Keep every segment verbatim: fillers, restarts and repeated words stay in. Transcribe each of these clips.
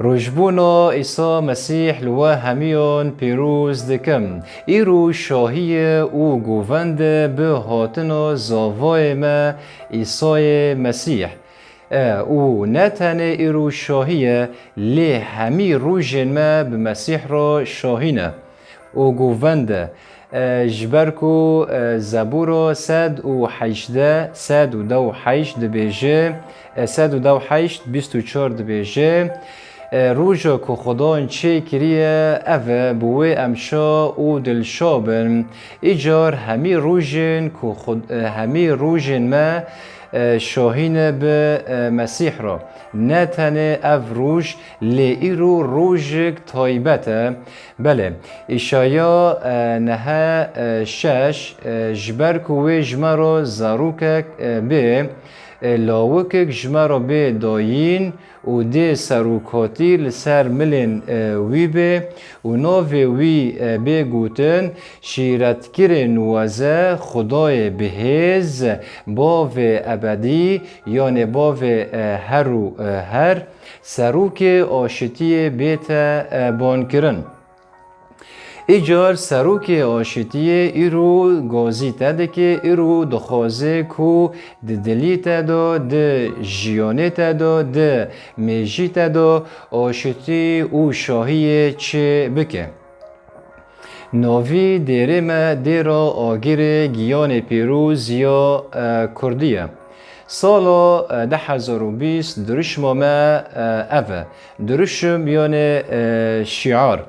Rojbûna Îsa Mesîh li we hemiyan pîroz dikim. Îro şahî ye û govend e bi hatina zavayê me Îsayê Mesîh. E, û ne tenê îro şahî ye, lê hemî rojên me bi Mesîh re şahî ne û govend e. E, ji ber ku, e, Zebûra sed û hejdeh, sed û deh û heşt dibêje, e, sed û deh û heşt, bîst û çar dibêje, e, roja ku Xudan çêkiriye, ev e, bi wê em şa û dilşa bin. Îcar hemî rojên ku Xud-, e, hemî rojên me, e, şahî ne bi, e, Mesîh re. Ne tenê ev roj, lê îro rojek taybet e. Belê, Îşaya, e, nehe, e, şeş, e, ji ber ku wê ji me re zarokek, e, bê, e, lawikek ji me re bê dayîn û dê serokatî li ser milên, e, wî bê û navê wî, e, bê gotin, Şîretkirê Nuweze, Xwedayê Bihêz, Bavê Ebedî, yanê Bavê, e, her û, e, her, Serokê Aşitiyê bête, e, bankirin. Îcar serokê aşitiyê îro gazî te dike, îro dixwaze ku di dilî te de, di jiyanê te de, di mêjî te de aşitî û şahiyê çê bike. Navî dêrê me dêra agirê giyanê pîroz ya, e, Kurdî ye. Sala, e, du hezar û bîst dirişma me, e, ev e. Dirişim yanê, e, şiar.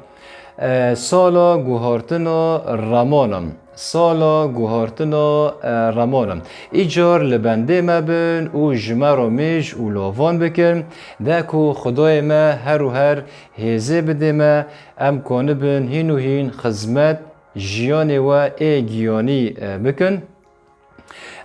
E, sala guhartina remanim. Sala guhartina, e, remanim. Îcar li bendê me bin û ji me re mêj û lavan bikin, de ku Xwedayê me her û her hêzê bidê me, em kanibin hîn û hîn xizmet jiyanê we ê giyanî, e, bikin.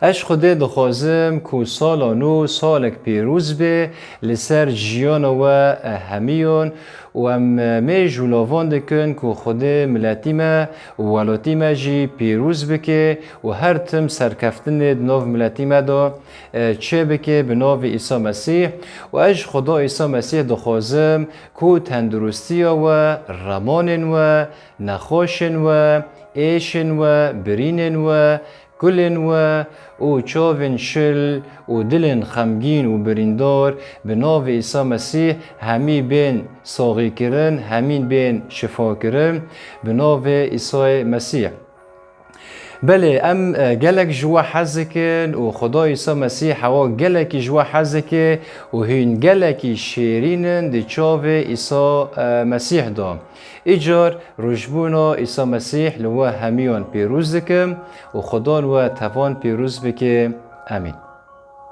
Ez ji Xwedê dixwazim ku sala nû salek pîroz be li ser jiyana we, e, hemiyan û em, e, mêj û lavan dikin ku Xwedê miletî me û welatî me jî pîroz bike û her tim serkeftinê di nav miletî me de, e, çê bike bi navê Îsa Mesîh. Û ez ji Xweda Îsa Mesîh dixwazim ku tenduristiya we, remanên we, nexweşên we, êşên we, birînên we, kulên we û çavên şil û dilên xemgîn û birîndar bi navê Îsa Mesîh hemî bên saxîkirin, hemîn bên şifakirin bi navê Îsayê Mesîh. Belê, em, e, gelek ji we hez dikin û Xuda Îsa Mesîh hewa gelekî ji we hez dike û hîn gelekî şêrîn in di çavê Îsa, e, Mesîh de. Îcar rojbûna Îsa Mesîh li we hemiyan pîroz dikim û Xudan we tevan pîroz bike. Emîn.